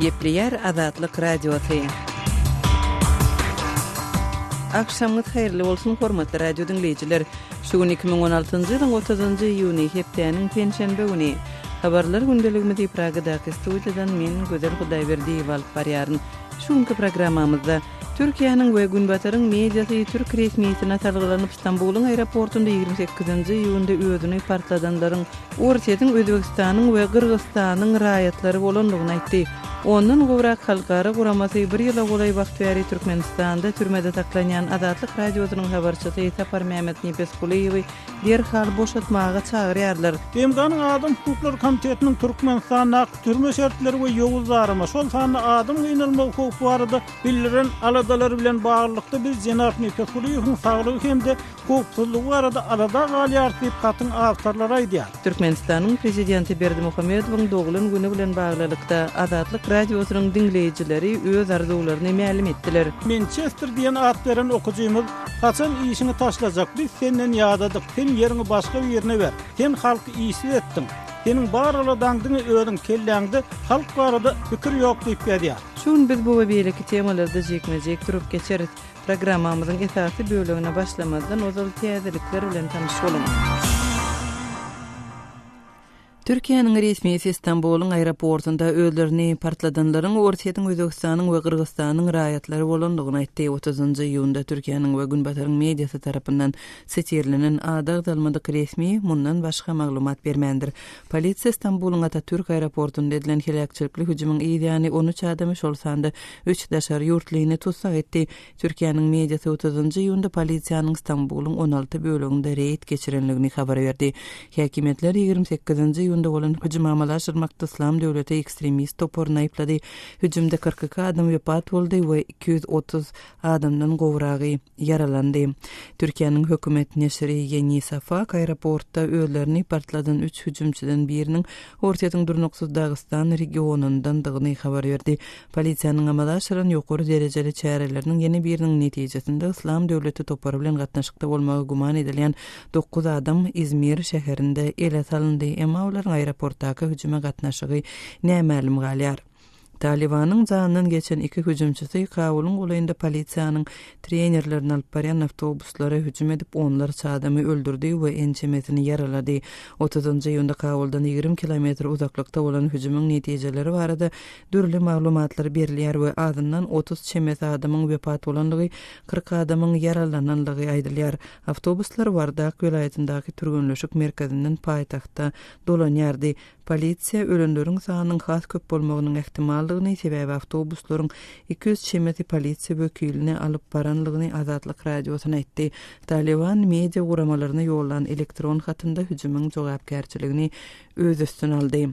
Gepleýär Azatlyk Radiosy. Agşamyňyz haýyrly bolsun, hormatly radio diňleýjiler! Şu gün 2016-njy ýylyň 30-njy iýuny, hepdäniň penşenbe güni. Habarlar gündeligimizi Pragadaky studiýadan men, Gözel Hudaýberdiýewa alyp barýaryn. Şu günki programmamyzda Türkiýäniň we Günbataryň mediasy türk resmisine salgylanyp, Stambulyň aeroportunda 28-nji iýunda özüni partladanlaryň Orsýetiň, Özbegistanyň we Gyrgyzystanyň raýatlary bolandygyny aýtdy. Ondan gowrak halkara guramasy bir ýyla golaý wagt bäri Türkmenistanda türmede saklanýan Azatlyk Radiosynyň habarçysy Saparmämmet Nepesgulyýewi derhal boşatmaga çagyrýarlar. BMG-niň Adam hukuklary komitetiniň Türkmenistandaky türme şertleri we ýowuz darama, şol sanda adam gynalmagy howpy barada bildiren aladalary bilen baglylykda biz jenap Nepesgulyýewiň saglygy hem-de howpsuzlygy barada alada galýarys diýip, hatyň awtorlary aýdýar. Türkmenistanyň Prezidenti Berdimuhamedowyň doglan güni bilen baglylykda, Azatlyk Radiosynyň diňleýjileri öz arzuwlaryny mälim etdiler. Mençester diýen at beren okyjymyz, Haçan işiňi taşlajak, biz senden ýadadyk, sen ýeriňi başga birine ber, sen halky işsiz etdiň, seniň bar aladaň diňe özüň kelläňde halk barada pikir ýok diýip ýazýar. Şu gün biz bu we beýleki temalarda jikme-jik durup geçeris. Programmamyzyň esasy bölegine başlamazdan ozal täzelikler bilen tanyş boluň. Türkiýäniň resmisi Stambulyň aeroportunda özlerini partladanlaryň Orsýetiň, Özbegistanyň we Gyrgyzystanyň raýatlary bolandygyny aýtdy. Otuzynjy iýunda Türkiýäniň we Günbataryň mediasy tarapyndan sitirlenen ady agzalmadyk resmi mundan başga maglumat bermändir. Polisiýa Stambulyň Atatürk aeroportunda edilen heläkçilikli hüjümiň yz ýany 13 adamy, şol sanda üç daşary ýurtlyny tussag etdi. Türkiýäniň mediasy otuzynjy iýunda polisiýanyň Stambulyň 16 böleginde reýd geçirendigini habar berdi. Häkimiýetler 28-nji iýunda bolan hüjümi amala aşyrmakda Yslam döwleti ekstremist toparyny aýyplady. Hüjümde 42 adam wepat boldy we 230 adamdan gowragy ýaralandy. Türkiýäniň hökümet neşiri Ýeni Safak aeroportda özlerini partladan üç hüjümçiden biriniň Orsýetiň durnuksyz Dagystan regionyndandygyny habar berdi. Polisiýanyň amala aşyran ýokary derejeli çäreleriniň ýene biriniň netijesinde Yslam döwleti topary bilen gatnaşykda bolmagy güman edilýän dokuz adam Izmir şäherinde ele salyndy, emma olaryň aeroportdaky hüjüme gatnaşygy nämälim galýar. Talybanyň janyndan geçen iki hüjümçisi Kabulyň golaýynda polisiýanyň trenerlerini alyp barýan awtobuslara hüjüm edip, onlarça adamy öldürdi we ençemesini ýaralady. Otuzynjy iýunda Kabuldan 20 kilometr uzaklykda bolan hüjümiň netijeleri barada dürli maglumatlar berilýär we azyndan 30 çemesi adamyň wepat bolandygy, 40 adamyň ýaralanandygy aýdylýar. Awtobuslar Wardak welaýatyndaky türgenleşik merkezinden paýtagta dolanýardy. Polisiýa ölenleriň sanynyň has köp bolmagynyň ähtimaldygyny, sebäbi awtobuslaryň 200 çemesi polisiýa wekilini alyp baranlygyny Azatlyk Radiosyna aýtdy. Talyban media guramalaryna ýollan elektron hatynda hüjümiň jogapkärçiligini öz üstüne aldy.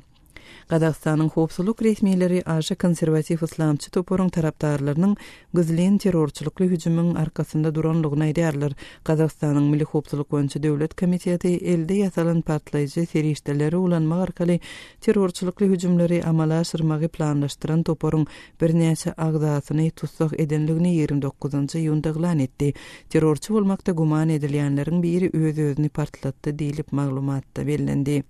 Gazagystanyň howpsuzlyk resmileri aşa konserwatiw yslamçy toparyň tarapdarlarynyň gizlin terrorçylykly hüjümiň arkasynda duranlygyny aýdýarlar. Gazagystanyň Milli howpsuzlyk boýunça döwlet komiteti elde ýasalan partlaýjy serişdeleri ulanmak arkaly terrorçylykly hüjümleri amala aşyrmagy planlaşdyran toparyň birnäçe agzasyny tussag edenligini 29-njy iýunda yglan etdi. Terrorçy bolmakda güman edilýänleriň biri öz-özüni partlatdy diýlip, maglumatda bellendi.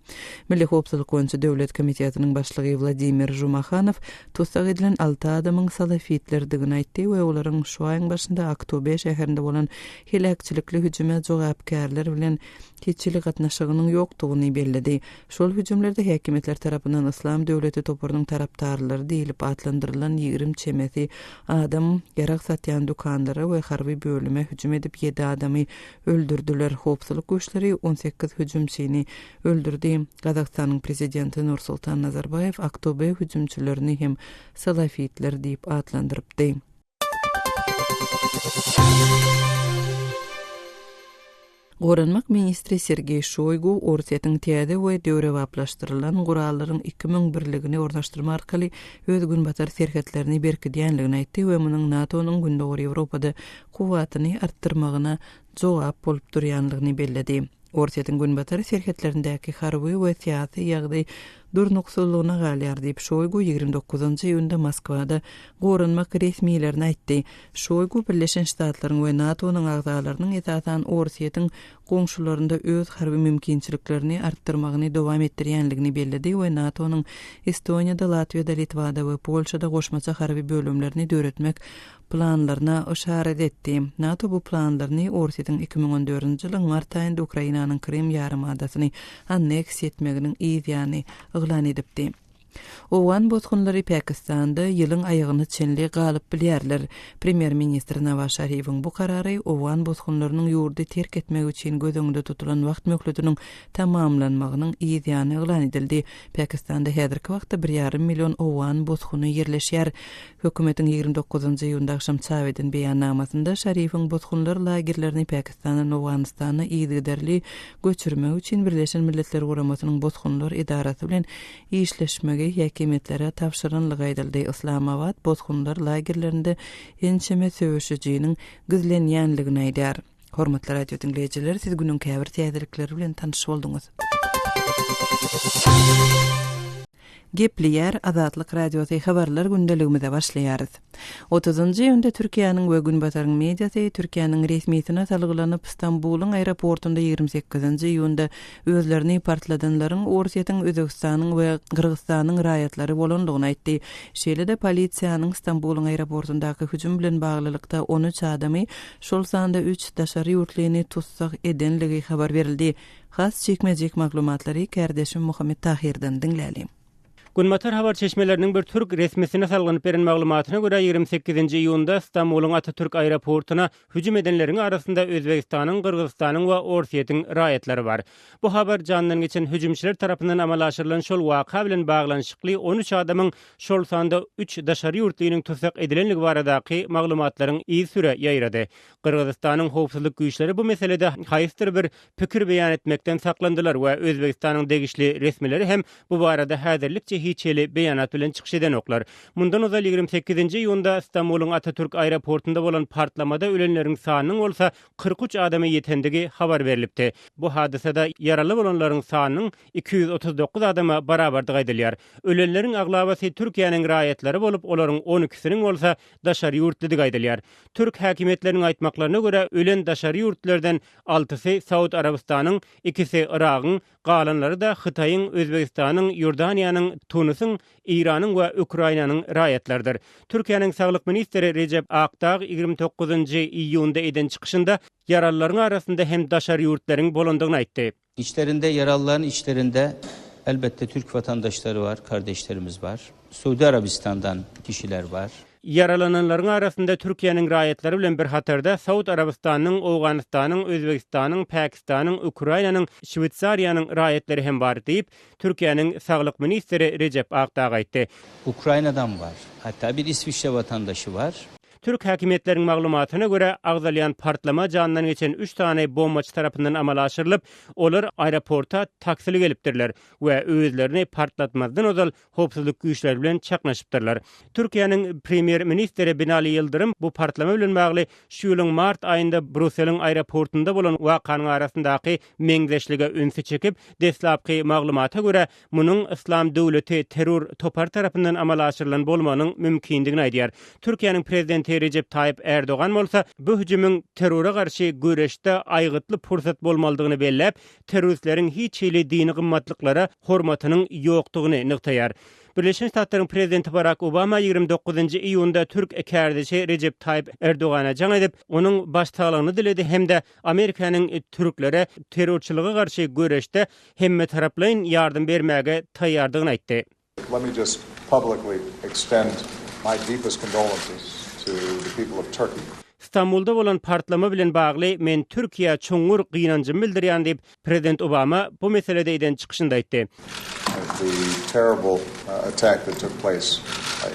Milli howpsuzlyk boýunça döwlet komitetiniň başlygy Wladimir Žumahanow tussag edilen alty adamyň salafitlerdigini aýtdy we olaryň şu aýyň başynda Aktobe şäherinde bolan heläkçilikli hüjüme jogapkärler bilen hiç hili gatnaşygynyň ýokdugyny belledi. Şol hüjümlerde häkimiýetler tarapyndan Yslam döwleti toparynyň tarapdarlary diýlip atlandyrylan 20 çemesi adam ýarag satýan dükanlara we harby bölüme hüjüm edip ýedi adamy öldürdiler. Howpsuzlyk güýçleri 18 hüjümçini öldürdi. Gazagystanyň prezidenti Nursultan Nazarbaýew Aktobe hüjümçilerini hem salafitler diýip atlandyrypdy. Goranmak ministri Sergeý Şoýgu Orsýetiň täze we döwrebaplaşdyrylan gurallaryň 2000 birligini ornaşdyrmak arkaly öz günbatar serhetlerini berkidýänligini aýtdy we munuň NATO-nyň Gündogar Ýewropada kuwwatyny artdyrmagyna jogap bolup durýanlygyny belledi. Orsýetiň günbatar serhetlerindäki harby we syýasy ýagdaý. durnuksyzlygyna galýar diýip, Şoýgu 29 iýunda Moskwada goranmak resmilerine aýtdy. Şoýgu Birleşen Ştatlaryň we NATO-nyň agzalarynyň esasan Orsýetiň goňşularynda öz harby mümkinçiliklerini artdyrmagyny dowam etdirýänligini belledi we NATO-nyň Estoniýada, Latwiýada, Litwada we Polşada goşmaça harby bölümlerini döretmek planlaryna yşarat etdi. NATO bu planlaryny Orsýetiň 2014-nji ýylyň mart aýynda Ukrainanyň Krym ýarymadasyny anneksiýa etmeginiň yz ýany yglan edipdi. Owgan bosgunlary Pakistanda ýylyň aýagyna çenli galyp bilýärler. Premýer-ministr Nawaz Şarifiň bu karary owgan bosgunlarynyň ýurdy terk etmegi üçin göz öňünde tutulan wagt möhletiniň tamamlanmagynyň yz ýany yglan edildi. Pakistanda häzirki wagtda bir ýarym million owgan bosguny ýerleşýär. Hökümetiň 29 iýunda agşam çap eden beýannamasynda Şarifiň bosgunlar lagerlerini Pakistandan Owganystana yzygiderli göçürmek üçin Birleşen Milletler Guramasynyň Bosgunlar edarasy bilen işleşmegi häkimiýetlere tabşyranlygy aýdyldy. Yslamabat bosgunlar lagerlerinde ençeme söweşijiniň gizlenýänligini aýdýar. Hormatly radio diňleýjiler, siz günüň käbir täzelikleri bilen tanyş bolduňyz. Gepleýär Azatlyk Radiosy habarlar gündeligimize başlaýarys. Otuzynjy iýunda Türkiýäniň we Günbataryň mediasy Türkiýäniň resmisine salgylanyp, Stambulyň aeroportunda 28-nji iýunda özlerini partladanlaryň Orsýetiň, Özbegistanyň we Gyrgyzystanyň raýatlary bolandygyny aýtdy. Şeýle-de polisiýanyň Stambulyň aeroportundaky hüjüm bilen baglylykda 13 adamy, şol sanda üç daşary ýurtlyny tussag edenligi habar berildi. Has jikme-jik maglumatlary kärdeşim Muhammet Tahyrdan diňläliň. Günbatar habar çeşmeleriniň bir türk resmisine salgylanyp beren maglumatyna görä, 28-nji iýunda Stambulyň Atatürk aeroportuna hüjüm edenleriň arasynda Özbegistanyň, Gyrgyzystanyň we Orsýetiň raýatlary bar. Bu habar jandan geçen hüjümçiler tarapyndan amala aşyrylan şol waka bilen baglanyşykly 13 adamyň, şol sanda üç daşary ýurtlynyň tussag edilenligi baradaky maglumatlaryň yzysüre ýaýrady. Gyrgyzystanyň howpsuzlyk güýçleri bu meselede haýsydyr bir pikir beýan etmekden saklandylar we Özbegistanyň degişli resmileri hem bu barada häzirlikçe hiç hili beýanat bilen çykyş edenoklar. Mundan ozal 28-nji iýunda Stambulyň Atatürk aeroportunda bolan partlamada ölenleriň sanynyň bolsa 43 adama ýetendigi habar berlipdi. Bu hadysada ýaraly bolanlaryň sanynyň 239 adama barabardygy aýdylýar. Ölenleriň aglabasy Türkiýäniň raýatlary bolup, olaryň on ikisiniň bolsa daşary ýurtlydygy aýdylýar. Türk häkimiýetleriniň aýtmaklaryna görä, ölen daşary ýurtlylardan altysy Saud Arabystanyň, ikisi Yragyň, galanlary-da Hytaýyň, Özbegistanyň, Iordaniýanyň, Tunusyň, Eýranyň we Ukrainanyň raýatlarydyr. Türkiýäniň saglyk ministri Rejep Akdag 29-njy iýunda eden çykyşynda ýaralylaryň arasynda hem daşary ýurtlaryň bolandygyny aýtdy. İçlerinde yaralıların içlerinde elbette Türk vatandaşları var, kardeşlerimiz var. Suudi Arabistan'dan kişiler var. Ýaralananlaryň arasynda Türkiýäniň raýatlary bilen bir hatarda Saud Arabystanynyň, Owganystanyň, Özbegistanyň, Pakistanyň, Ukrainanyň, Şweýsariýanyň raýatlary hem bar, diýip, Türkiýäniň saglyk ministri Rejep Akdag aýtdy. Ukrayna'dan var. Hatta bir İsviçre vatandaşı var. Türk häkimiýetleriniň maglumatyna görä, agzalýan partlama janyndan geçen üç sany bombaçy tarapyndan amala aşyrylyp, olar aeroporta taksili gelipdirler we özlerini partlatmazdan ozal howpsuzlyk güýçleri bilen çaknyşypdyrlar. Türkiýäniň premýer-ministri Binali Ýyldyrym bu partlama bilen bagly şu ýylyň mart aýynda Bruseliň aeroportunda bolan wakanyň arasyndaky meňzeşlige ünsi çekip, deslapky maglumata görä, Munuň Yslam döwleti terror topary tarapyndan amala aşyrylan bolmagynyň mümkindigini aýdýar. Türkiýäniň prezidenti Rejep Taýyp Ärdogan bolsa bu hüjümiň terrora garşy göreşde aýgytly pursat bolmalydygyny belläp, terroristleriň hiç hili dini gymmatlyklara hormatynyň ýokdugyny nygtaýar. Birleşen Ştatlaryň prezidenti Barak Obama 29-njy iýunda türk kärdeşi Rejep Taýyp Erdogana jaň edip, onuň başsaglygyny diledi hem-de Amerikanyň türklere terrorçylyga garşy göreşde hemmetaraplaýyn ýardam bermäge taýýardygyny aýtdy. Let me just publicly extend my deepest condolences to the people of Turkey. Stambulda bolan partlama bilen bagly men Türkiýä çuňňur gynanjymy bildirýän diýip, prezident Obama bu meselede eden çykyşynda aýtdy. The terrible attack that took place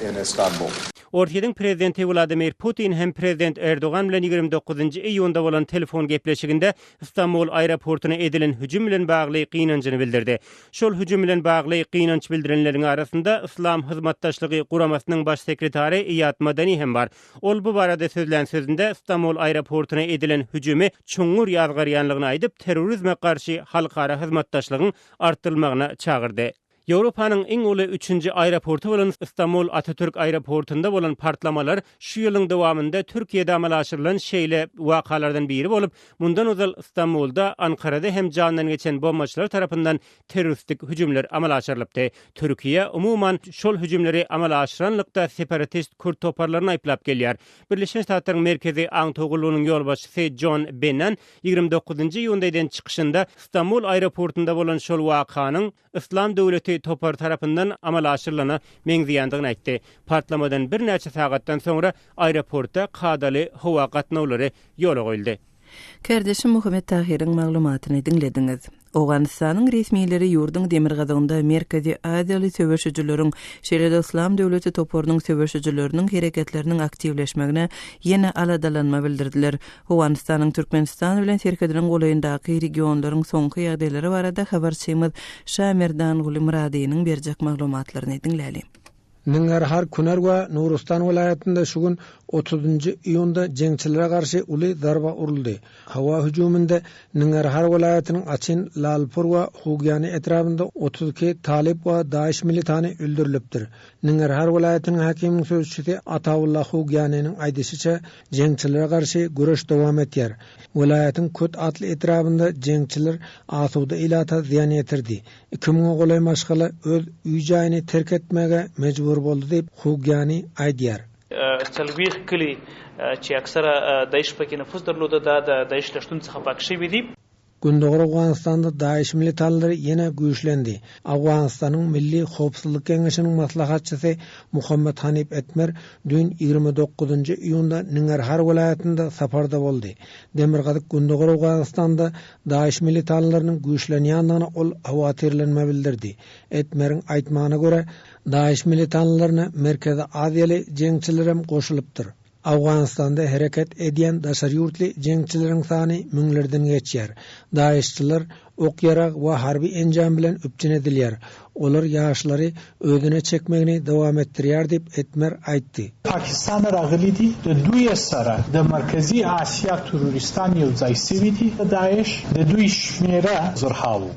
in Istanbul. Orsýetiň prezidenti Wladimir Putin hem prezident Erdogan bilen 29-njy iýunda bolan telefon gepleşiginde Stambul aeroportuna edilen hüjüm bilen bagly gynanjyny bildirdi. Şol hüjüm bilen bagly gynanç bildirenleriň arasynda Yslam Hyzmatdaşlygy Guramasynyň baş sekretary Iýad Madani hem bar. Ol bu barada sözlän sözünde Stambul aeroportuna edilen hüjümi çuňňur ýazgarýanlygyny aýdyp, terrorizme garşy halkara hyzmatdaşlygyň artdyrylmagyna çagyrdy. Ýewropanyň iň uly üçünji aeroporty bolan Stambul Atatürk aeroportynda bolan partlamalar şu ýylyň dowamynda Türkiýede amala aşyrylan şeýle wakalardan biri bolup, mundan ozal Stambulda, Ankarada hem jandan geçen bombaçylar tarapyndan terroristik hüjümler amala aşyrylypdy. Türkiýe, umuman, şol hüjümleri amala aşyranlykda separatist kürt toparlaryny aýyplap gelýär. Birleşen Ştatlaryň Merkezi aňtaw gullugynyň ýolbaşçysy Jon Bennan 29 iýunda eden çykyşynda Stambul aeroportynda bolan şol wakanyň Yslam döwleti topary tarapyndan amala aşyrylana meňzeýändigini aýtdy. Partlamadan birnäçe sagatdan soňra aeroportda kadaly howa gatnawlary ýola goýuldy. Kärdeşim Muhammet Tahyryň maglumatyny diňlediňiz. Owganystanyň resmileri ýurduň demirgazygynda Merkezi Aziýaly söweşijileriň, şeýle-de Yslam döwleti toparynyň söweşijileriniň hereketleriniň aktiwleşmegine ýene aladalanma bildirdiler. Owganystanyň Türkmenistan bilen serhediniň golaýyndaky regionlaryň soňky ýagdaýlary barada habarçymyz Şamerdanguly Myradynyň berjek maglumatlaryny diňläliň. Nangarhar, Kunar we Nurustan welaýatynda şu gün, otuzynjy iýunda jeňçilere garşy uly zarba uruldy. Howa hüjüminde Nangarhar welaýatynyň Açin, Lalpur we Hugýani etrabynda 32 talyp we DAIŞ militany öldürilipdir. Nangarhar welaýatynyň häkiminiň sözçüsi Ataulla Hugýaniniň aýdyşyça, jeňçilere garşy göreş dowam etýär. Welaýatyň Köt atly etrabynda jeňçiler asuda ilata zyýan ýetirdi. Iki müňe golaý maşgala öz öý-jaýyny terk etmäge mejbur boldy diýip, Hugýani aýdýar. څلوېښت کلي چې اکثره داعش پکې نفوذ درلوده دا د داعش له شتون څخه پاک شوي دي. Gündogar Owganystanda DAIŞ militanlary ýene güýçlendi. Owganystanyň Milli howpsuzlyk geňeşiniň maslahatçysy Muhammet Hanif Etmer düýn 29-njy iýunda Ningarhar welaýatynda saparda boldy. Demirgazyk-Gündogar Owganystanda DAIŞ militanlarynyň güýçlenýändigine ol howatyrlanma bildirdi. Etmeriň aýtmagyna görä, DAIŞ militanlaryna Merkezi Aziýaly jeňçilerem goşulypdyr. Owganystanda hereket edýän daşary ýurtly jeňçileriň sany müňlerden geçýär. DAIŞ-çylar ok-ýarag we harby enjam bilen üpjün edilýär. Olar ýaşlary özüne çekmegini dowam etdirýär diýip, Etmer aýtdy. پاکستانه راغلي دي د دوی سره د مرکزي اسیا تروریستان یو ځای شوي دي د داعش د دوی شمیره زرهاوو.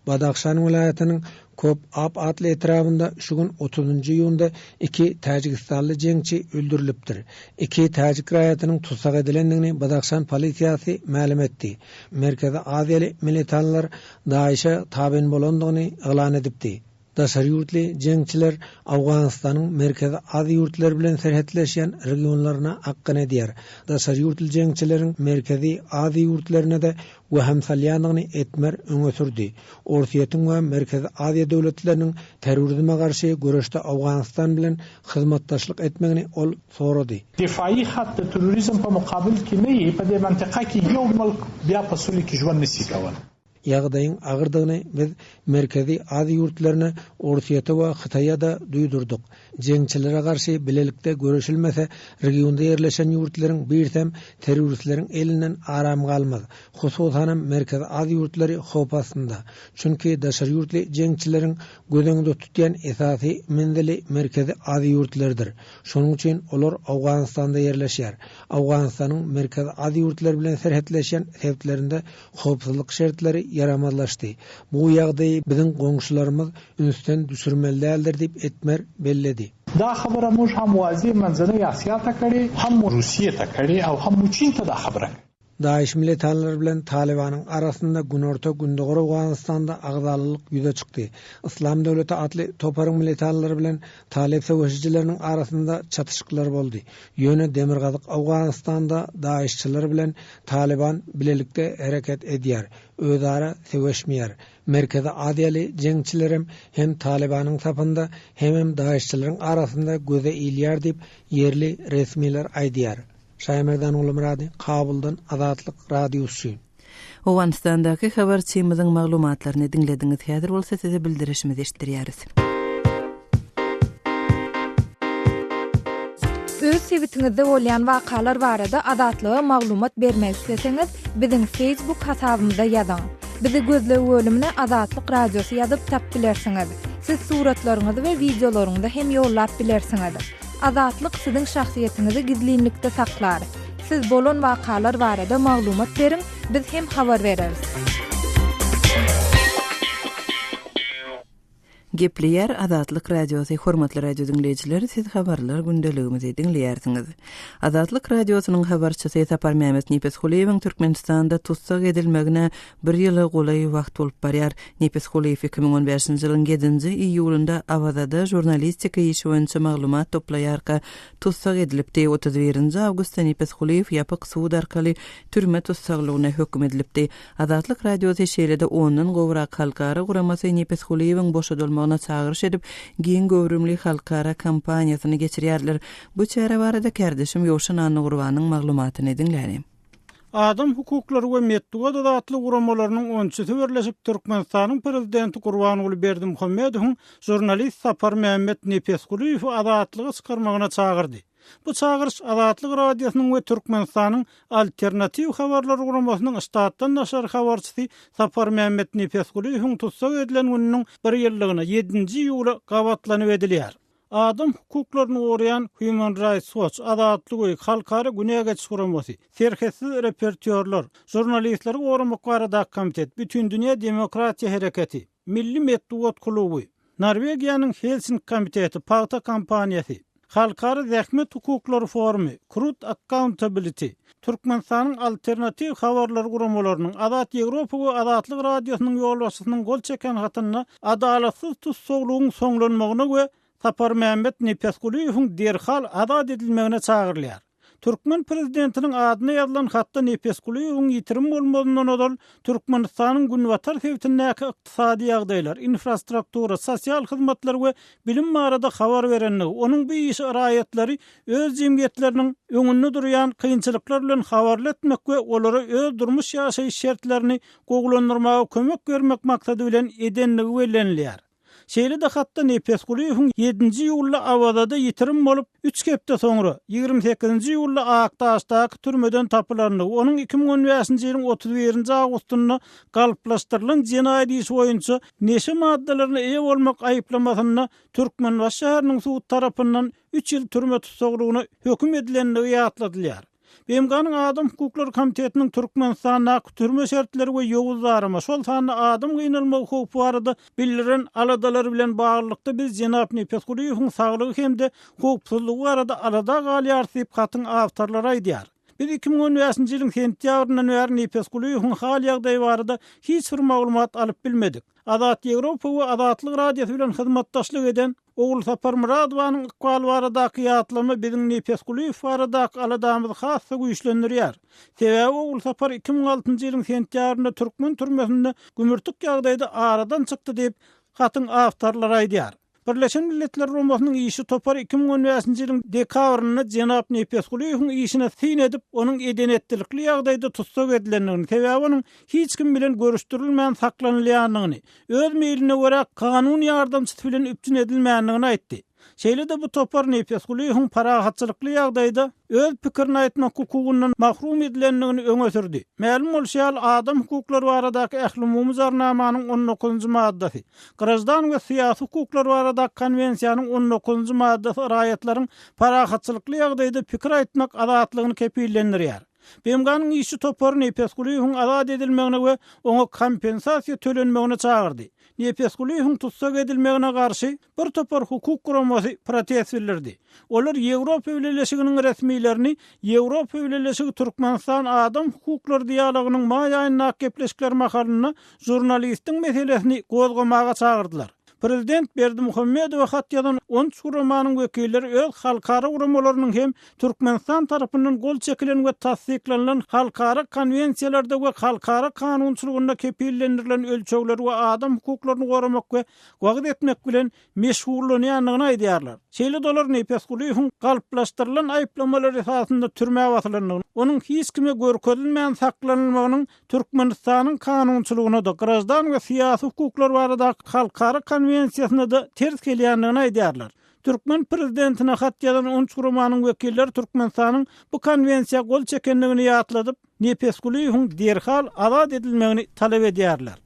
Badahşan welaýatynyň Kop Ab atly etrabynda şu gün otuzynjy iýunda iki täjigistanly jeňçi öldürilipdir. Iki täjik raýatynyň tussag edilendigini Badahşan polisiýasy mälim etdi. Merkezi Aziýaly militanlar DAIŞ-e tabyn bolandygyny yglan edipdi. Daşary ýurtly jeňçiler Owganystanyň Merkezi Aziýa ýurtlary bilen serhetleşýän regionlaryna akgyn edýär. Daşary ýurtly jeňçileriň Merkezi Aziýa ýurtlaryna-da wehim salýandygyny Etmer öňe sürdi. Orsýetiň we Merkezi Aziýa döwletleriniň terrorizme garşy göreşde Owganystan bilen hyzmatdaşlyk etmegini ol sorady. دفاعي خط د تروریزم په مقابل کې نه وي، په دې منطقه کې یو ملک بیا په سولې کې ژوند نه شي کولی. Ýagdaýyň agyrdygyny biz Merkezi Aziýa ýurtlaryna, Orsýete we Hytaýa-da duýdurdyk. Jeňçilere garşy bilelikde göreşilmese, regionda ýerleşen ýurtlaryň birisem terroristleriň elinden aram galmaz. Hususanam Merkezi Aziýa ýurtlary howp astynda. Çünki daşary ýurtly jeňçileriň göz öňünde tutýan esasy menzili Merkezi Aziýa ýurtlarydyr. Şonuň üçin olar Owganystanda ýerleşýär. Owganystanyň Merkezi Aziýa ýurtlary bilen serhetleşýän sebitlerinde howpsuzlyk şertleri ýaramazlaşdy. Bu ýagdaýy biziň goňşularymyz ünsden düşürmeli däldir diýip, Etmer belledi. دا خبره موږ هم واضح منځنۍ اسیا ته کړې، هم مو روسیې ته کړې او هم مو چین ته دا خبره کړې. DAIŞ militanlary bilen Talybanyň arasynda günorta-gündogar Owganystanda agzalalyk ýüze çykdy. Yslam döwleti atly toparyň militanlary bilen talyp söweşijileriniň arasynda çatyşyklar boldy. Ýöne demirgazyk Owganystanda DAIŞ-çylar bilen Talyban bilelikde hereket edýär, özara söweşmeýär. Merkezi Aziýaly jeňçilerem hem Talybanyň sapynda, hemem DAIŞ-çylaryň arasynda göze ilýär diýip, ýerli resmiler aýdýar. Şaýmerdan Gulumyrady, Kabuldan Azatlyk Radiosy üçin. Owganystandaky habarçymyzyň maglumatlaryny diňlediňiz. Häzir bolsa size bildirişimizi eşitdirýäris. Öz sebitiňizde bolýan wakalar barada Azatlyga maglumat bermek isleseňiz, biziň Facebook hasabymyza ýazyň. Bizi gözleg bölümine Azatlyk Radiosy ýazyp tap bilersiňiz. Siz suratlaryňyzy we wideolaryňyzy hem ýollap bilersiňiz. Azatlyk siziň şahsyýetiňizi gizlinlikde saklar. Siz bolan wakalar barada maglumat beriň, biz hem habar bereris. Gepleýär Azatlyk Radiosy, Hormatly radio diňleýjiler, siz habarlar gündeligimizi diňleýärsiňiz. Azatlyk Radiosynyň habarçysy Saparmämmet Nepesgulyýewiň Türkmenistanda tussag edilmegine bir ýyla golaý wagt bolup barýar. Nepesgulyýew 2015-nji ýylyň ýedinji iýulynda Awazada žurnalistika işi boýunça maglumat toplaýarka tussag edilipdi. 31-nji awgustda Nepesgulyýew ýapyk sud arkaly türme tussaglygyna höküm edilipdi. Azatlyk Radiosy şeýle-de ondan gowrak halkara guramasy Nepesgulyýewiň boşadylmagyna çagyryş edip, giň göwrümli halkara kampaniýasyny geçirýärler. Bu çäre barada kärdeşim Ýowşan Annagurbanyň maglumatyny diňläliň. Adam hukuklary we metbugat azatlygy guramalarynyň onçusy birleşip Türkmenistanyň Prezidenti Gurbanguly Berdimuhamedowyň žurnalist Saparmämmet Nepesgulyýewi azatlyga çykarmagyna çagyrdy. Bu çagyryş Azatlyk Radiosynyň we Türkmenistanyň Alternatiw habarlar guramasynyň ştatdan daşary habarçysy Saparmämmet Nepesgulyýewiň tussag edilen gününiň bir ýyllygyna, ýedinji iýula gabatlanyp edilýär. Adam hukuklaryny goraýan Human Rights Watch, Azatlyk öýi, Halkara günä geçiş guramasy, Serhetsiz reportýorlar, Žurnalistleri goramak baradaky komitet, Bütindünýä demokratiýa hereketi, Milli metbugat kluby, Norwegiýanyň Helsinki komiteti, pagta kompaniýasy, Halkara zähmet hukuklary forumy, Krut Accountability, Türkmenistanyň Alternatiw habarlar guramalarynyň, Azat Ýewropa we Azatlyk Radiosynyň ýolbaşçysynyň gol çeken hatynda adalatsyz tussaglygyň soňlanmagyna we Saparmämmet Nepesgulyýewiň derhal azat edilmegine çagyrylýar. Türkmen prezidentiniň adyna ýazylan hatda Nepesgulyýewiň ýitirim bolmazyndan ozal Türkmenistanyň günbatar sebitindäki ykdysady ýagdaýlar, infrastruktura, sosial hyzmatlar we bilim barada habar berendigi, onuň bu işi raýatlary öz jemgyýetleriniň öňünde durýan kynçylyklar bilen habarly etmek we olara öz durmuş-ýaşaýyş şertlerini gowulandyrmaga kömek bermek maksady bilen edendigi bellenilýär. Şeýle-de hatda Nepesgulyýewiň ýedinji iýulda Awazada ýitirim bolup, üç hepde soňra, 28-nji iýulda Akdaşdaky türmeden tapylandygy, onuň 2015-nji ýylyň 31-nji awgustynda galplaşdyrylan jenaýat işi boýunça neşe maddalaryna eýe bolmak aýyplamasynda Türkmenbaşy şäheriniň sudy tarapyndan üç ýyl türme tussaglygyna höküm edilendigi ýatladylýar. BMG-niň Adam hukuklary komitetiniň Türkmenistandaky türme şertleri we ýowuz darama, şol sanda adam gynalmagy howpy barada bildiren aladalary bilen baglylykda biz jenap Nepesgulyýewiň saglygy hem-de howpsuzlygy barada alada galýarys diýip, hatyň awtorlary aýdýar. Biz 2015-nji ýylyň sentýabryndan bäri Nepesgulyýewiň hal-ýagdaýy barada hiç bir maglumat alyp bilmedik. Azat Ýewropa we Azatlyk Radiosy bilen hyzmatdaşlyk eden Ogulsapar Myradowanyň ykbaly baradaky ýatlama biziň Nepesgulyýew baradaky aladamyzy has-da güýçlendirýär. Sebäbi Ogulsapar 2006-njy ýylyň sentýabrynda türkmen türmesinde gümürtik ýagdaýda aradan çykdy diýip, hatyň awtorlary aýdýar. Birleşen Milletler Guramasynyň işçi topary 2015-nji ýylyň dekabrynda jenap Nepesgulyýewiň işine syn edip, onuň eden-etdilikli ýagdaýda tussag edilendigini, sebäbi onuň hiç kim bilen görüşdirilmän saklanylýandygyny, öz meýline görä kanun ýardamçysy bilen üpjün edilmändigini aýtdy. Şeýle-de bu topar Nepesgulyýewiň parahatçylykly ýagdaýda öz pikirini aýtmak hukugyndan mahrum edilendigini öňe sürdi. Mälim bolşy ýaly, adam hukuklary baradaky Ählumumy Jarnamanyň on dokuzynjy maddasy, Graždan we syýasy hukuklar baradaky Konwensiýanyň on dokuzynjy maddasy raýatlaryň parahatçylykly ýagdaýda pikir aýtmak azatlygyny kepillendirýär. BMG-niň işçi topary Nepesgulyýewiň azat edilmegine we oňa kompensasiýa tölenmegine çagyrdy. Nepesgulyýewiň tussag edilmegine garşy bir topar hukuk guramasy protest bildirdi. Olar Ýewropa Bileleşiginiň resmilerini Ýewropa Bileleşigi-Türkmenistan adam hukuklary dialogynyň maý aýyndaky gepleşikleri mahalynda žurnalistiň meselesini gozgamaga çagyrdylar. Prezident Berdimuhamedowa hat ýazan on üç guramanyň wekilleri öz halkara guramalarynyň hem Türkmenistan tarapyndan gol çekilen we tassyklanylan halkara konwensiýalarda we halkara kanunçylygynda kepillendirilen ölçegleri we adam hukuklaryny goramak we wagyz etmek bilen meşgullanýandygyny aýdýarlar. Şeýle-de olar Nepesgulyýewiň galplaşdyrylan aýyplamalar esasynda türmä basylandygyny, onuň hiç kime görkezilmän saklanylmagynyň Türkmenistanyň kanunçylygyna-da, Graždan we syýasy hukuklar baradaky halkara konwensiýasyna-da ters gelýändigini aýdýarlar. Türkmen prezidentine hat ýazan on üç guramanyň wekilleri Türkmenistanyň bu konwensiýa gol çekendigini ýatladyp, Nepesgulyýewiň derhal azat edilmegini talap edýärler.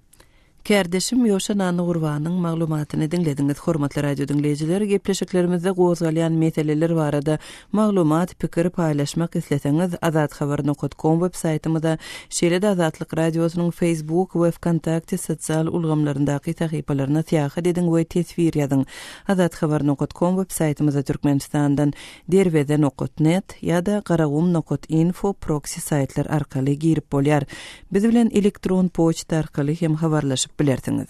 Kärdeşim Ýowşan Annagurbanyň maglumatyny diňlediňiz. Hormatly radio diňleýjiler, gepleşiklerimizde gozgalýan meseleler barada maglumat, pikir paýlaşmak isleseňiz, azathabar nokat kom web saýtymyza, şeýle-de Azatlyk Radiosynyň Facebook we Wkontakte sosial ulgamlaryndaky sahypalaryna syýahat ediň we teswir ýazyň. Azathabar nokat kom web saýtymyza Türkmenistandan Derweze nokat net ýa-da Garagum nokat info proksi saýtlar arkaly girip bolýar. Biz bilen elektron poçta arkaly hem habarlaşyp bilersiňiz.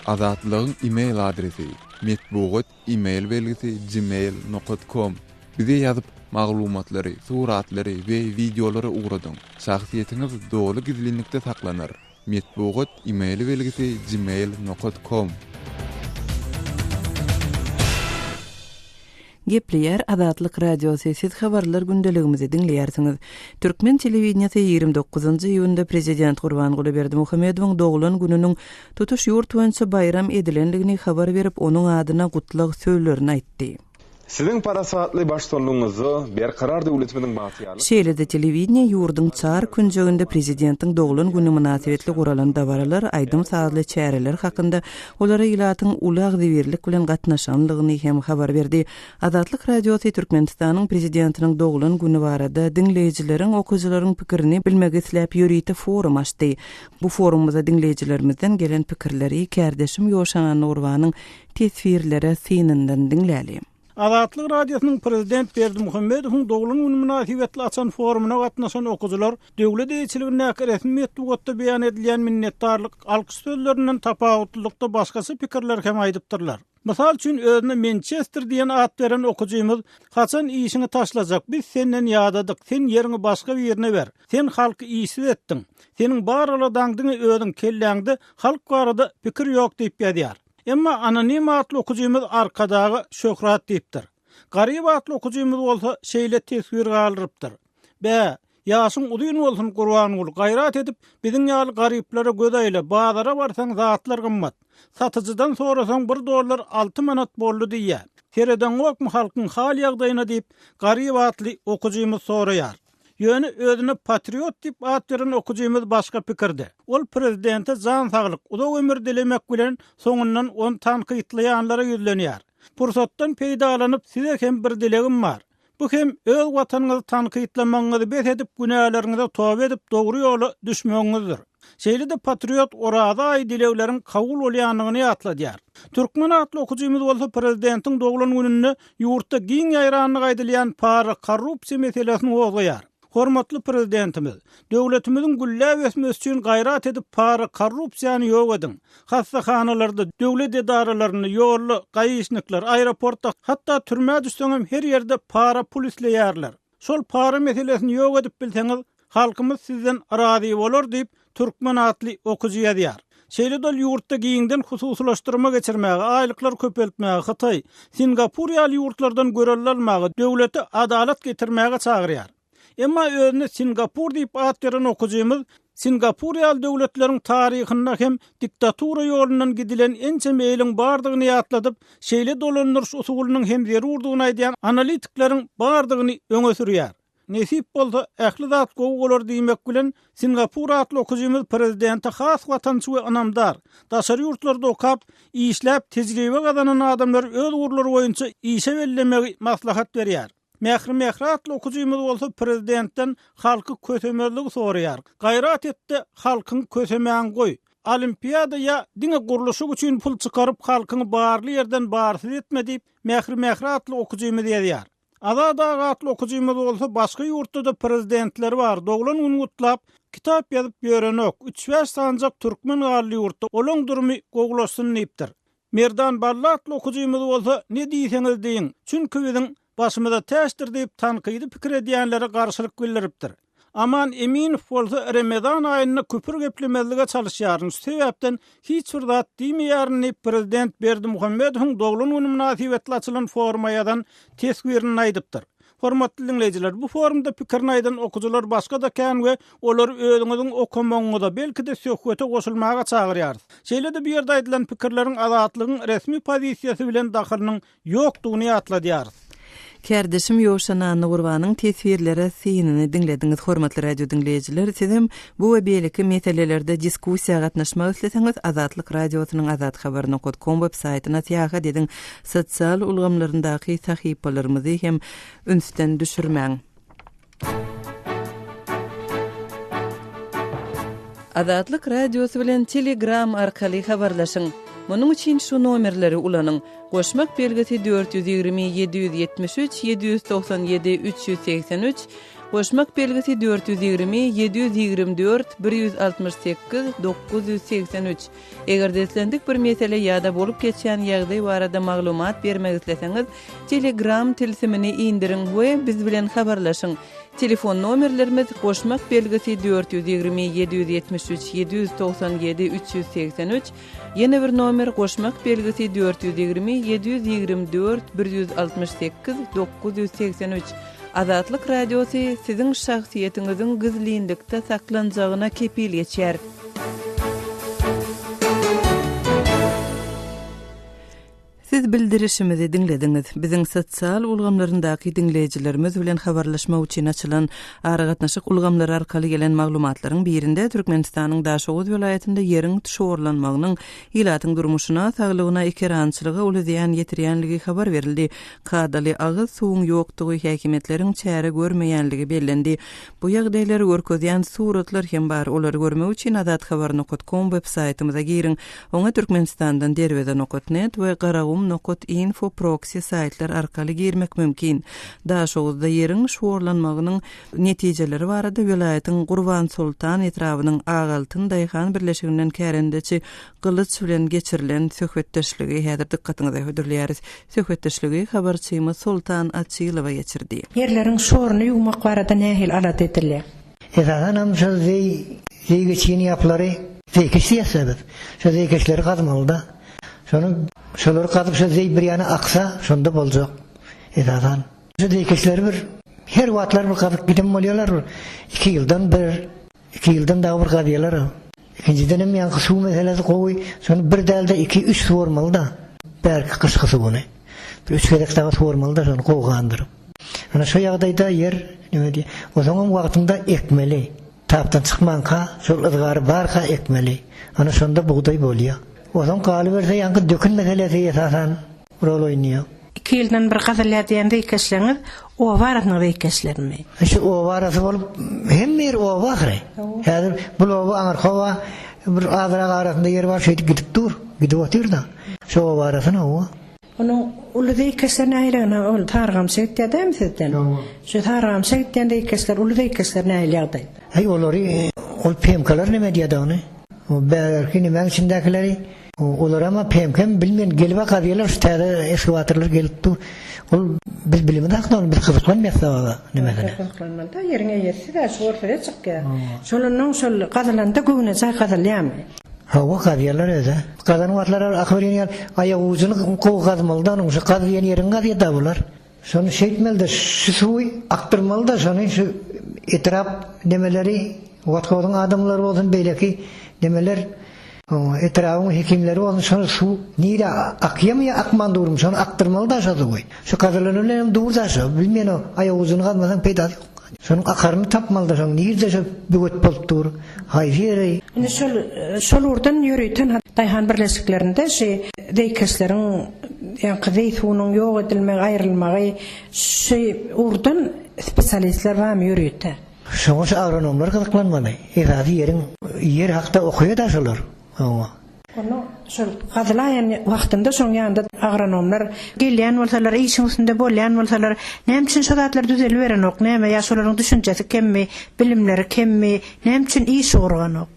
Azatlygyň e-mail adresi, metbugat e-mail belgisi gmail nokat kom. Bize ýazyp, maglumatlary, suratlary we wideolary ugradyň. Şahsyýetiňiz doly gizlinlikde saklanar. Metbugat e-mail belgisi gmail nokat kom. Gepleýär Azatlyk Radiosy, siz habarlar gündeligimizi diňleýärsiňiz. Türkmen telewideniýesi 29 iýunda prezident Gurbanguly Berdimuhamedowyň doglan gününiň tutuş ýurt boýunça baýram edilendigini habar berip, onuň adyna gutlag sözlerini aýtdy. Siziň parasatly baştutanlygyňyzda Berkarar döwletimiziň bagtyýarlyk. Şeýle-de telewideniýe ýurduň çar künjeginde prezidentiň doglan güni mynasybetli guralan dabaralar, aýdym-sazly çäreler hakynda, olara ilatyň uly agzybirlik bilen gatnaşanlygyny hem habar berdi. Azatlyk Radiosy Türkmenistanyň Prezidentiniň doglan güni barada diňleýjileriň, okyjylaryň pikirini bilmek isläp ýörite forum açdy. Bu forumymyza diňleýjilerimizden gelen pikirleri kärdeşim Ýowşan Annagurbanyň Teswirlere synyndan diňläli. Azatlyk Radiosynyň prezident Berdimuhamedowyň doglan güni mynasybetli açan forumyna gatnaşan okyjylar döwlet eýeçiligindäki resmi metbugatda beýan edilýän minnetdarlyk, alkyş sözlerinden tapawutlylykda başgaça pikirleri hem aýdypdyrlar. Mysal üçin, özüne Mençester diýen at beren okyjymyz, Haçan işiňi taşlajak, biz senden ýadadyk, sen ýeriňi başga birine ber. Sen halky işsiz etdiň. Seniň bar aladaň diňe özüň kelläňde halk barada pikir ýok diýip ýazýar. Emma Anonim atly okyjymyz Arkadaga şöhrat diýipdir. Garyp atly okyjymyz bolsa şeýle teswir galdyrypdyr. Bä, ýaşyň uzyn bolsun Gurbanguly, gaýrat edip biziň ýaly garyplara göz aýla, bazara barsaň zatlar gymmat. Satyjydan sorasaň bir dollar alty manat boldy diýýä. Seredeňokmy halkyň hal-ýagdaýyna diýip, Garyp atly okyjymyz soraýar. Ýöne özüne patriot diýip at beren okyjymyz başga pikirde. Ol prezidente jan saglyk, uzak ömür dilemek bilen, soňundan ony tankytlaýanlara ýüzlenýär. Pursatdan peýdalanyp size hem bir dilegim bar. Bu hem öz watanyňyzy tankytlamagyňyzy bes edip günäleriňize toba edip dogry ýola düşmegiňizdir. Şeýle-de patriot Oraza aýy dilegleriň kabul bolýandygyny ýatladýar. Türkmen atly okyjymyz bolsa prezidentiň doglan gününde ýurtda giň ýaýrandygy aýdylýan para, korrupsiýa meselesini gozgaýar. Hormatly prezidentimiz, döwletimiziň gülläp ösmesi üçin gaýrat edip para, korrupsiýany ýok ediň. Hassahanalarda, döwlet edaralarynda, ýolda, gaişnikler, aeroportda, hatda türmä düşseňem her ýerde para pul isleýärler. Şol para meselesini ýok edip bilseňiz, halkymyz sizden razy bolar diýip, Türkmen atly okyjy ýazýar. Şeýle-de ol ýurtda giňden hususylaşdyrma geçirmäge, aýlyklary köpeltmäge, Hytaý, Singapur ýaly ýurtlardan görelde almaga, döwlete adalat getirmäge çagyrýar. Emma özüne Singapur diýip at beren okyjymyz Singapur ýaly döwletleriň taryhynda hem diktatura ýolundan gidilen ençeme ýylyň bardygyny ýatladyp, şeýle dolandyryş usulynyň hem zerurdygyny aýdýan analitikleriň bardygyny öňe sürýär. Nesip bolsa, ähli zat gowy bolar diýmek bilen, Singapur atly okyjymyz prezidente has watançy we ynamdar, daşary ýurtlarda okap, işläp tejribe gazanan adamlary öz ugurlary boýunça işe bellemegi maslahat berýär. Mähri Mähri atly okyjymyz bolsa prezidentden halky kösemezligi soraýar. Gaýrat et-de halkyňy kösemäňi goý. Olimpiada ýa diňe gurluşyk üçin pul çykaryp halkyňy barly ýerden barsyz etme diýip, Mähri Mähri atly okyjymyz ýazýar. Azat aga atly okyjymyz bolsa başga ýurtda-da prezidentleri bar, doglan gün gutlap, kitap ýazyp ýörenok, üç-bäş sanjak türkmen galdy ýurtda, olaň durumy gowulaşsyn diýipdir. Merdan Bally atly okyjymyz bolsa, Ne diýseňiz diýiň, çünki biziň başymyza täçdir diýip tankydy pikir edýänlere garşylyk bildiripdir. Aman Eminow bolsa Remezan aýynda küpür geplemezlige çalyşýaryn, şu sebäpden hiç bir zat diýmeýärin diýip, prezident Berdimuhamedowyň doglan güni mynasybetli açylan foruma ýazan teswirinde aýdypdyr. Hormatly diňleýjiler, bu forumda pikirini aýdan okyjylar başga-da kän we olary özüňiziň okamagyňyza, belki-de söhbete goşulmaga çagyrýarys. Şeýle-de bu ýerde aýdylan pikirleriň Azatlygyň resmi pozisiýasy bilen dahylynyň ýokdugyny ýatladýarys. Kärdeşim Ýowşan Annagurbanyň teswirlere synyny diňlediňiz. Hormatly radio diňleýjiler, sizem bu we beýleki meselelerde diskussiýa gatnaşmak isleseňiz, Azatlyk Radiosynyň azathabar nokat kom web saýtyna syýahat ediň, sosial ulgamlaryndaky sahypalarymyzy hem ünsden düşürmäň. Azatlyk Radiosy bilen Telegram arkaly habarlaşyň. Munuň üçin şu nomerleri ulanyň, goşmak belgisi 420 773 797 383, goşmak belgisi 420 724 168 983. Eger-de islendik bir mesele ýa-da bolup geçýän ýagdaý barada maglumat bermek isleseňiz, Telegram tilsimini indiriň we biz bilen habarlaşyň. Telefon nomerlerimiz, goşmak belgisi 420 773 797 383, ýene bir nomer, goşmak belgisi 420 724 168 983. Azatlyk Radiosy siziň şahsyýetiňiziň gizlinlikde saklanjagyna kepil geçýär. Siz bildirişimizi diňlediňiz. Biziň sosial ulgamlaryndaky diňleýjilerimiz bilen habarlaşmak üçin açylan aragatnaşyk ulgamlary arkaly gelen maglumatlaryň birinde Türkmenistanyň Daşoguz welaýatynda ýeriň şorlanmagynyň ilatyň durmuşyna, saglygyna, ekerançylyga uly zyýan ýetirýänligi habar berildi. Kadaly agyz suwuň ýokdugy, häkimiýetleriň çäre görmeýänligi bellendi. Bu ýagdaýlary görkezýän suratlar hem bar. Olary görmek üçin azathabar nokat kom web saýtymyza giriň. Oňa Türkmenistandan Derweze nokat net we Garagum nokat info proksi saýtlar arkaly girmek mümkin. Daşoguzda ýeriň şorlanmagynyň netijeleri barada welaýatyň Gurbansoltan etrabynyň Ak altyn daýhan birleşiginden kärendeçi Gylyç bilen geçirilen söhbetdeşligi häzir dykgatyňyza hödürleýäris. Söhbetdeşligi habarçymyz Soltan Açylowa geçirdi. Ýerleriň şoruny ýuwmak barada nähili alada edilýär? Esasanam şol zeý, zeý geçýän ýaplary zeýkeş diýýäs-dä biz. Şo zeýkeşleri gazmaly-da. Şony, şolary gazyp şo zeý bir ýana aksa, şonda boljak. Esasan. Şo zeýkeşleri bir her wagtlar bir gazyp giden bolýarlar bir iki ýyldan bir. Iki ýyldan dagy bir gazýalar-a. Ikinjidenem ýaňky suw meselesi gowy, şony bir däl-de iki, üç suwarmaly-da. Bärki gyşky suwuny. Bir üç gezek dagy suwarmaly-da şony gowy gandyryp. Ana şo ýagdaýda ýer neme diýýär. Onsoňam wagtynda ekmeli. Tapdan çykmanka, şol yzgary barka ekmeli. Ana şonda bugdaý bolýar. Onsoň galyberse ýaňky dökün meselesi esasan rol oýnaýar. Iki ýyldan bir gazylýar diýen zeýkeşleriňiz oba arasynyň zeýkeşlerimi? Şu oba arasy bolup, hemme ýer oba ahyry. Häzir bul oba aňyrky oba bir azrak arasynda ýer bar, şeýdip gidip dur, gidip otyr-da. Şu oba arasyny hawa. Onuň uly zeýkeşler nähili ol Sarygamşa gitýär dämi sizden? Hawa. Şu Sarygamşa gitýän zeýkeşler, uly zeýkeşler nähili ýagdaý? Äý olary ol PMK-lar neme edýär-de ony? O bärki nemäň içindäkileri? Olaram PMK-mi bilmen gelip-ä gazýarlar şu täze ekskawatorlar gelip dur. Ol biz bilemizok ony biz gyzyklanmaýas da nemesine. Gyzyklanmaly-da ýeriň eýesi siz-ä şu bolsa size çykýar. Şol onnoň şol gazylanda göwnejaý gazylýarmy? Hawa gazýarlar özä. Gazan wagtlary akyberýän ýaly aýak ujuny gowy gazmaly-da onuň şu gaz diýen ýeriňi gazýar-da bular. Şony şeýtmeli-de, şu suwy akdyrmaly-da, şony şu etrap nemeleri, Watkozyň adamlary bolsun, beýleki nemeler, etrabyň hekimleri bolsun, şony suw nirä akýamy ýa akman durmy, şony akdyrmaly-da şo suwy. Şu gazylany bilen hem dur-da şo, bilmen o aýagujyny gazmasaň peýdasy ýok. Şonuň akaryny tapmaly-da, şoň nirde şo böwet bolup dur, haýsy ýeri. Indi şol şol ugurdan ýörite daýhan birleşiklerinde şu zeýkeşleriň ýaňky zeý suwunyň ýok edilmegi, aýrylmagy şu ugurdan spesialistler barmy ýörite? Şoňa şu agronomlar gyzyklanmaly. Esasy ýeriň ýer hakda okaýa-da şolar. Oňa. Onda şol gazylaýan wagtynda şoň ýanynda agronomlar gelýän bolsalar, işiň üstünde bolýan bolsalar, näme üçin şo zatlar düzeliberenok, näme ýa şolaryň düşünjesi kemmi, bilimleri kemmi, näme üçin iş ugruganok?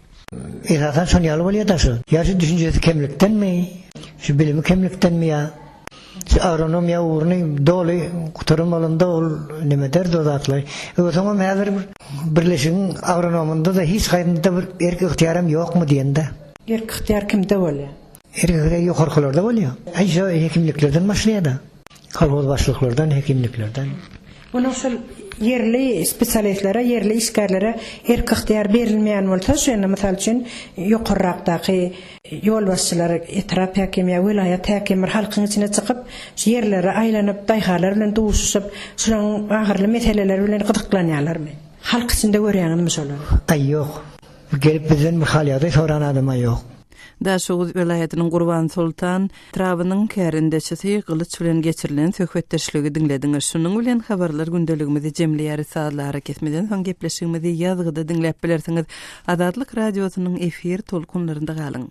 Esasan şon ýaly bolýa-da şu. Ýa şu düşünjesi kemlikdenmi, şu bilimi kemlikdenmi ýa şu agronomiýa ugruny doly gutaran bolanda ol neme ederdi o zatlary. Soňam häzir bir birleşigiň agronomynda-da hiç haýsynda bir erk-ygtyýaram ýokmy diýende. Erk-ygtyýar kimde bolýar? Erk-ygtyýar ýokarkylarda bolýar. Aý şo hekimliklerden başlaýar-da. Kolhoz başlyklardan, hekimliklerden. Onuň şol. Ýerli spesialistlere, ýerli işgärlere erk-ygtyýar berilmeýän bolsa, şu ýerde mysal üçin ýokarrakdaky ýolbaşçylar, etrap häkimi ýa welaýat häkimi bir halkyň içine çykyp, şu ýerlere aýlanyp, daýhanlar bilen duşuşyp, şolaryň agyrly meseleleri bilen gyzyklanýarlarmy? Halk içinde görýäňizmi şolary? Aý ýok. Gelip bizden bir hal-ýagdaý soran adam-a ýok. Daşoguz welaýatynyň Gurbansoltan etrabynyň kärendeçisi Gylyç bilen geçirilen söhbetdeşligi diňlediňiz. Şunuň bilen habarlar gündeligimizi jemleýäris. Sazly arakesmeden soň gepleşigimizi ýazgyda diňläp bilersiňiz. Azatlyk Radiosynyň efir tolkunlarynda galyň.